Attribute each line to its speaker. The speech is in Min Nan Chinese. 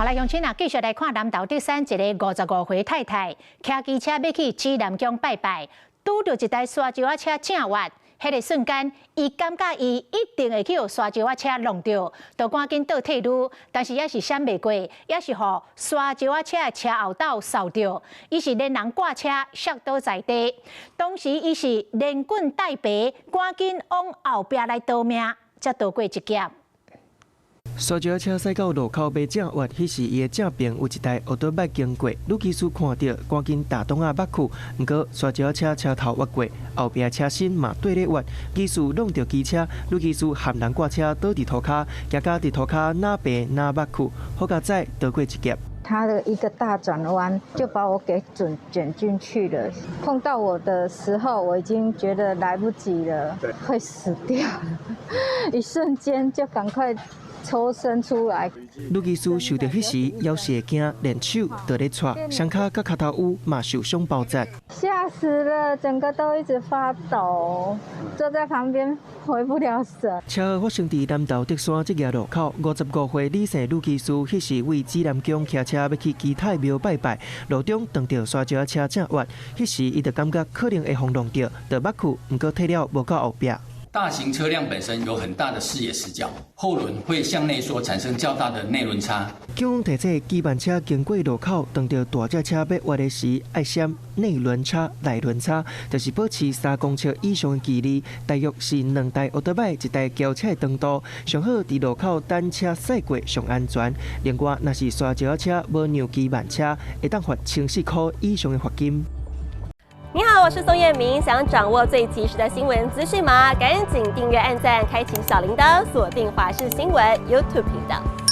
Speaker 1: 好來，鄉親啊，繼續來看南投竹山一个55歲太太，騎機車欲去指南宮拜拜，拄著一台沙石仔車正越，彼个瞬間，伊感覺伊一定會去予沙石仔車挵著，就趕緊倒退嚕，但是猶是閃袂過，猶是予沙石仔車的車後斗掃著，伊是連人掛車摔倒在地。當時伊是連滾帶爬，趕緊往後壁來逃命，才逃過一劫。
Speaker 2: 沙石車駛到路口欲正越，彼時伊的正爿有一台歐多拜經過，女騎士看著，趕緊踏擋仔縛去。毋過沙石車車頭越過，後壁車身嘛綴咧越，技師挵著機車，女騎士含人掛車倒佇塗跤，行甲佇塗跤若爬若縛去，好佳哉逃過一劫。
Speaker 3: 他的一個大轉彎就把我給捲進去了。碰到我的時候，我已經覺得來不及了，會死掉了。一瞬間就趕快抽身出來。
Speaker 2: 女騎士受著彼時，猶是會驚，連手都咧掣，雙跤佮跤頭趺嘛受傷包紮。
Speaker 3: 嚇死了，整個都一直發抖，坐在旁邊回不了神。
Speaker 2: 車禍發生佇南投竹山這个路口，55歲李姓女騎士，彼時為指南宮騎車欲去基泰廟拜拜，路中撞著沙石車正越，彼時伊就感覺可能會予挵著，就縛去，毋過退了無夠後壁。
Speaker 4: 大型車輛本身有很大的視野死角，後輪會向內縮，產生較大的內輪差。
Speaker 2: 警方提醒，機慢車經過路口，撞著大隻車欲越的時，愛閃內輪差、內輪差，就是保持3公尺以上的距離，大約是兩台歐多拜、一台轎車的長度，上好佇路口等車駛過上安全。另外，若是沙石車無讓機慢車，會當罰1400塊以上的罰金。
Speaker 5: 你好，我是宋燕明。想掌握最及時的新聞資訊嗎？趕緊訂閱、按讚、開啟小鈴鐺，鎖定華視新聞 YouTube 頻道。